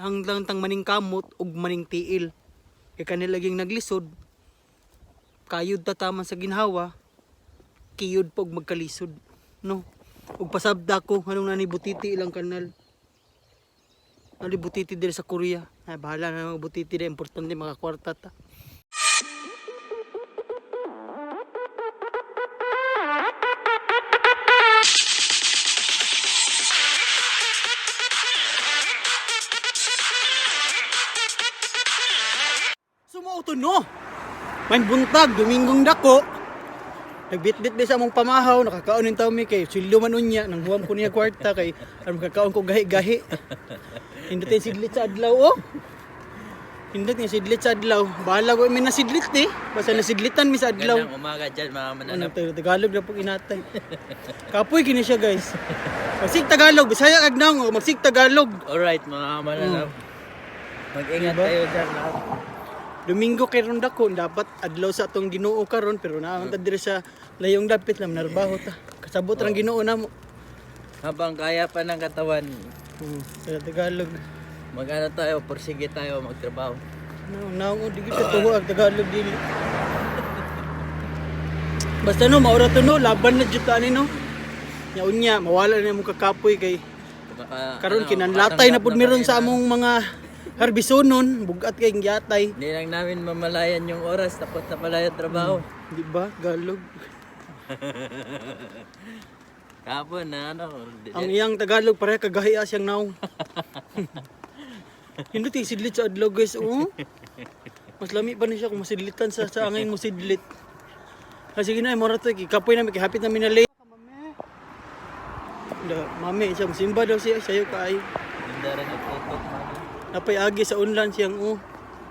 Hanggang tang maning kamot ug maning tiil. Kay kanila laging naglisod. Kayod ta taman sa ginhawa, kiyod pa og magkalisod. No. Ug pasabda ko anong nani butiti ilang kanal. Nani butiti diri sa Korea. Ay, bahala na mga butiti diri, importante makakwarta ta. Sumauto no. May buntag, Dominggong dako. Nagbitbit di sa among pamahaw, nakakaon nin tawo mi kay silyo man unya nang huwam ko niya kwarta kay aron makakaon ko gahi-gahi. Hindot yung sidlit sa adlaw oh. Hindot yung sidlit sa adlaw. Bahala ko may nasidlit eh. Basta nasidlitan mi sa adlaw. Gandang umaga dyan, mga Ano mananap. tayo, Tagalog na po inatay. Kapoy kini siya, guys. Magsig Tagalog, Bisaya kag naong, oh, magsig Tagalog. Alright, mga mananap. Mag-ingat Diba? kayo dyan lahat. Domingo kay ron dako dapat adlaw sa atong Ginoo karon, pero naa man ta diri sa layong dapit lang narbaho ta. Kasabot rang Ginoo namo. Habang kaya pa ng katawan, Sa Tagalog. mag-ano tayo, porsige tayo, magtrabaho. No, naong di kita tuho ang Tagalog dili. Basta no, maura to no, laban na jud ta ani no. Nya unya, mawala na imong kakapoy kay Baka, karon ano, kinanlatay na matanggap pud meron kami sa na among mga harbisonon, bugat kay yatay. Hindi lang namin mamalayan yung oras, tapos na pala yung trabaho. Di ba? Galog. Kahapon na ano, Ang iyang Tagalog pareha kagahiya siyang naong. Hindi tayo sidlit sa adlaw, guys. Oo. Mas lami pa ni siya kung masidlitan sa angay mo sidlit. Kasi sige na, mora to. Kapoy namin, kihapit namin na late. Da, mami, siya simba daw siya, sayo kaay. Ganda rin nagtutok mga. Napay agi sa unlan siyang oh.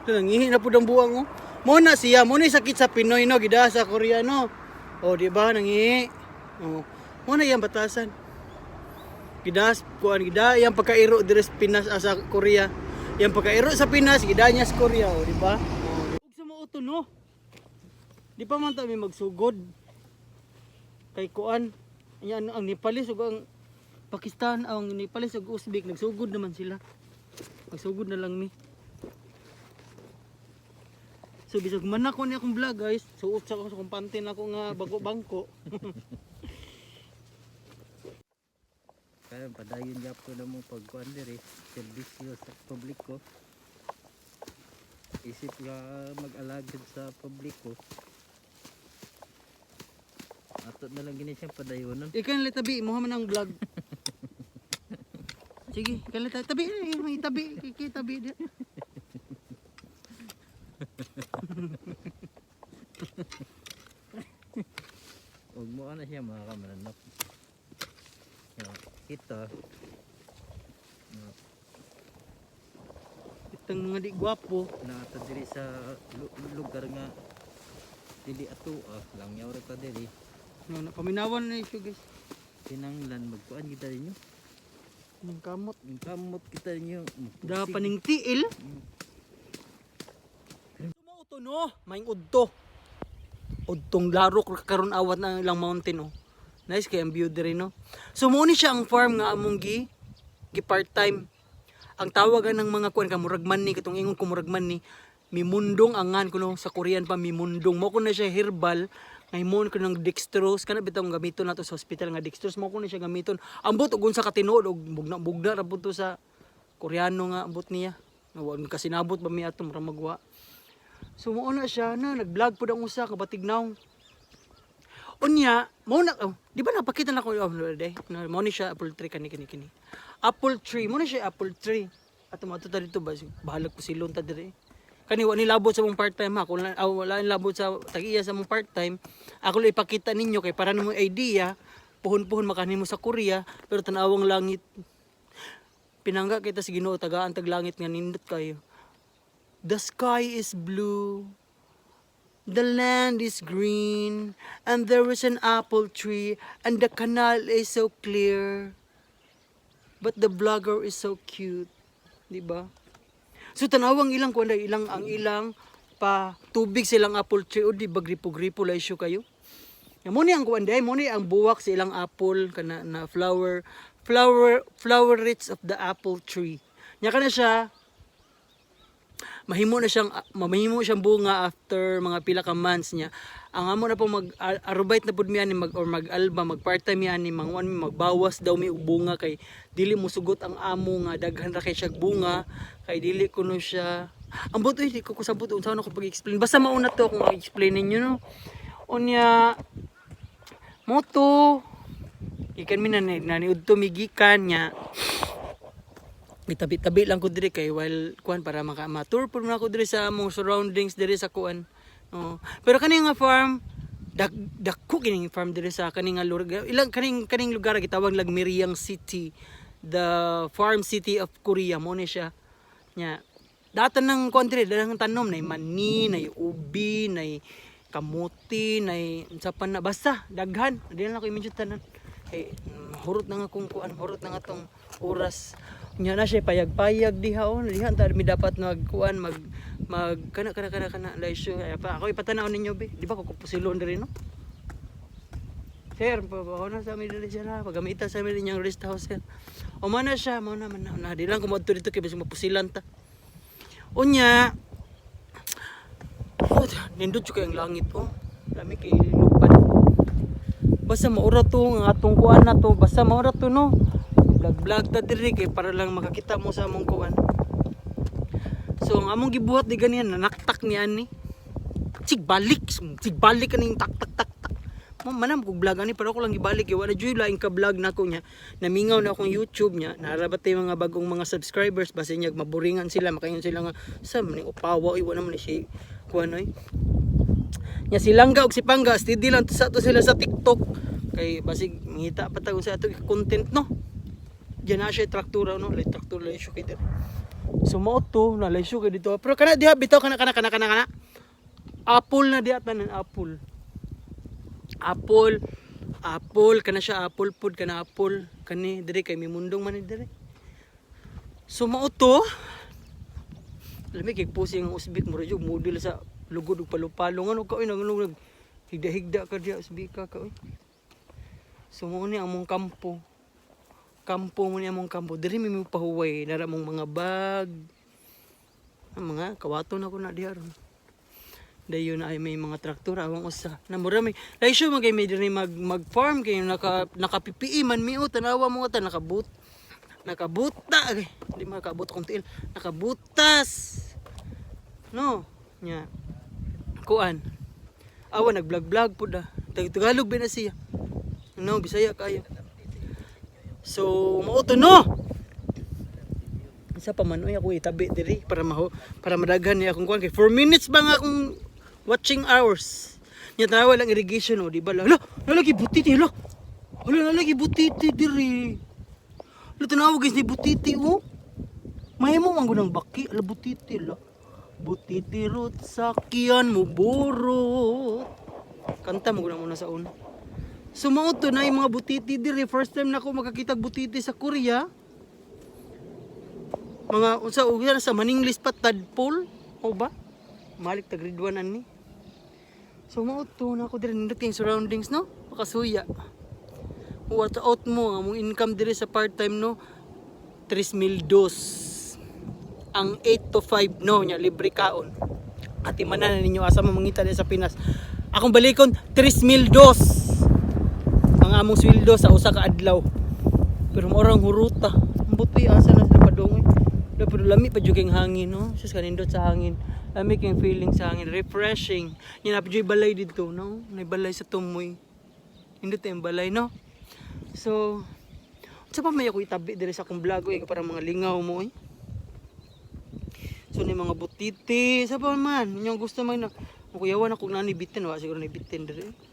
Ito, nangihi na po ang buwang oh. Mo na siya, mo na yung sakit sa Pinoy no, gida sa Koreano. Oh, di ba nangihi? Oh. Mo na iyang batasan. Gidas kuan gida iyang pagkairo diri sa Pinas, ah, sa Korea. Iyang pagkairo sa Pinas gida niya sa Korea, oh, di ba? Oh. Ug sa mauto no. Di pa man ta mi magsugod. Kay kuan, yan ang Nepalese ug ang Pakistan, ang Nepalese ug Uzbek nagsugod naman sila. Magsugod na lang mi. So bisag man ako ni akong vlog, guys. Suot sa ako sa akong panty na ako nga bago bangko. Kaya padayon gyapon na mo pagkuan diri, serbisyo sa publiko. Isip nga mag-alagad sa publiko. Ato na lang gini siyang padayonon. Ikaw na tabi, mo man ang vlog. Sige, ikaw na tabi, eh, may tabi, kiki tabi di. Huwag mo na siya, mga kamananap. Ya, kita. Itong mga di gwapo. Naata diri sa lugar nga dili ato ah, lang ra ta diri. No, na paminawan na issue, guys. Kinanglan magkuan kita ninyo. Ning kamot. Ang kamot kita ninyo. Da paning tiil. Sumauto no, maing udto. Udtong laro karon awat na ang ilang mountain oh. Nice kay ang view diri no. So mo ni siya ang farm nga among gi part time. Ang tawagan ng mga kuan ka murag man ni katong ingon ko murag man ni mimundong angan kuno sa Korean pa mimundong mo ko na siya herbal ngay mo ko ng dextrose kana bitong gamiton nato sa hospital nga dextrose mo ko na siya gamiton ambot og unsa ka tinuod og bugna bugna ra pud to sa Koreano nga ambot niya nga wa kasinabot ba mi ato mura magwa. So mo na siya na nag-vlog pud ang usa ka batignaw. Unya, mo na oh, di ba napakita na ko oh, no, de, no, mo ni siya apple tree kani kani kani. Apple tree, mo na siya apple tree. Ato mo ta dito ba bahalag ko silon ta dire. Kani wa ni labot sa mong part time ha, kung wala, ah, wala ni labot sa tag-iya sa mong part time, ako lang ipakita ninyo kay para nimo idea, puhon-puhon makanimo sa Korea, pero tan-awang langit. Pinangga kita sa Ginoo tagaan tag langit nga nindot kayo. The sky is blue. The land is green, and there is an apple tree, and the canal is so clear. But the vlogger is so cute, di ba? So tanawang ilang kuan ilang ang ilang pa tubig silang apple tree o di ba gripo-gripo la issue kayo. Ya mo ni ang kuan day, mo ni ang buwak sa ilang apple kana na flower flower flower rich of the apple tree. Nya kana siya Mahimo siyang bunga after mga pila ka months niya. Ang amo na po, mag arbeit na pud mi ani, mag or mag-alba, mag part-time mi ani, manguan mi, magbawas daw mi og bunga kay dili mo sugot ang amo nga daghan ra kay siya bunga, kay dili kuno siya. Ambot oy, di ko kusabot unsa na ko pag-explain. Basta mauna to akong i-explain ninyo, no. Unya mo to, gikan mi na naniudto mi gikan niya, gitabi-tabi lang ko diri kay while kuan para maka ma-tour pud man ako diri sa among surroundings diri sa kuan. Oh. Pero kani nga farm, dako kining farm diri sa kani nga lugar. Ilang kaning lugar gitawag Lagmiriang City, the farm city of Korea mo ni siya. Nya datan ng kuan diri, dalang tanom, nay mani, nay ubi, nay kamuti, nay unsa pa na, basta daghan. Di na lang ako i-mention tanan. Kay hurot na nga kung kuan, hurot na nga tong oras. Nya na siya payag-payag diha oh, diha ta mi dapat magkuan, mag mag kana kana kana kana laisyo. Ay, pa ako ipatanaw ninyo be. Di ba ko kupusilon diri, no? Sir, pa ako na sa amin diri siya na. Pagamita sa amin ninyong rest house, sir. O man na siya, mo na man na. Na, di lang ko moadto dito kay bisag mapusilan ta. Unya, oh, nindot jud kay ang langit oh. Lami kay lupad. Basta maura to nga atong kuan na to, basta maura to, no. Vlog vlog ta diri kay para lang makakita mo sa among kuan. So ang among gibuhat di ganihan, nanaktak ni ani. Sig balik kaning tak tak tak tak. Mo manam kog vlog ani, pero ako lang gibalik kay wala joy laing ka vlog nako niya. Namingaw na akong YouTube niya. Narabat tay mga bagong mga subscribers, basin niya maburingan sila, makaingon sila nga sa man ning upawa oy, wala man ni si kuan oy. Nya si Langga ug si Pangga steady lang to sa to sila sa TikTok kay basig ngita pa ta kung sa ato content, no. Diyan na siya traktura, no, lay traktura, lay kay diri. So mao to na lay kay dito. Pero kana diha bitaw, kana kana kana kana kana. Apple na diha tanan, apple. Apple, apple kana siya, apple pod kana, apple kani diri kay mimundong man ni diri. So mao to. Lami kay pusi ang usbik mo radyo model sa lugod ug palupalo ngano ka oy, nag higda-higda ka diya, usbika ka oy. So mao ni among kampo. Kampo mo ni among kampo. Diri mi mo pahuway nara mong mga bag. Ang mga kawaton ako na diha ron. Dayon ay may mga traktor awang usa. Namura may laisyo man kay may diri mag mag farm kay naka PPE man mi o, tanawa mo ta nakabut. Nakabuta kay di makabot akong tiil. Nakabutas. No, nya. Kuan. Awa nag-vlog-vlog pud ah. Tagalog ba na siya? No, Bisaya kayo. So, mao to, no. Isa pa man oy ako itabi diri para maho para madaghan niya akong kuan kay 4 minutes ba nga akong watching hours. Nya tanawa lang irrigation oh, di ba? Hala, lagi butiti, hala. Hala, lagi butiti diri. Hala, tanawa guys ni butiti oh. Mahimo man gud ang baki, ala butiti la. Butiti rot sakyan mo burot. Kanta mo gud muna sa una. So mao to na yung mga butiti diri. First time na ako makakita og butiti sa Korea. Mga unsa unsa sa maninglis pa, tadpole o ba? Malik ta grade 1 ani. So mao to na ako diri, nindot kay surroundings, no? Makasuya. What out mo ang among income diri sa part-time, no? 3,002 ang 8 to 5, no, nya libre kaon. Ati manan ninyo asa mo mangita diri sa Pinas. Akong balikon, 3,002 ang among sweldo sa usa ka adlaw. Pero maurang huruta. Ambot eh, asa na sila padung eh. Pero lami pa jud kayong hangin, no? Sus, kanindot sa hangin. Lami kayong feeling sa hangin. Refreshing. Yan na pa balay dito, no? May balay sa tumoy. Nindot yung balay, no? So, sa pa may ako itabi diri sa akong vlog eh, para mga lingaw mo eh. So ni mga butiti, sa pa man, inyong gusto man na. Kuyawan ako na ni bitin, wa siguro ni bitin diri.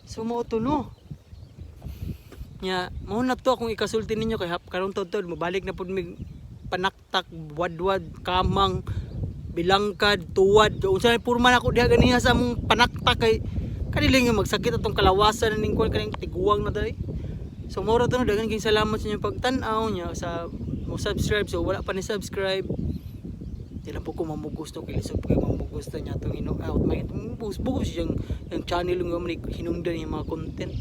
So mao to, no. Nya, mao na to akong ikasulti ninyo kay hap karon taud mobalik na pud mig panaktak, wadwad, kamang, bilangkad, tuwad. Unsa na purma na ako diha ganiha sa among panaktak kay kaniling nga magsakit atong kalawasan ning kuan kaning tiguang na dai. So mao ra to, no, daghan kayong salamat sa inyong pagtan-aw nya sa mo subscribe. So wala pa ni subscribe. Di lang po ko mamugusto kay lisod po kayo mamugusto niya itong hino out may bugos siyang yung channel nga man hinungdan yung mga content.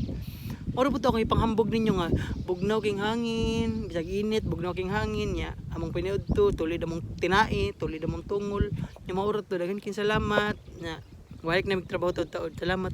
Oro po to akong ipanghambog ninyo nga bugnaw king hangin, bisag init, bugnaw king hangin nya. Among piniudto, tulid among tinai, tulid among tungol. Nya mauro to, daghan king salamat. Nya, walik na mig trabaho taud taod. Salamat.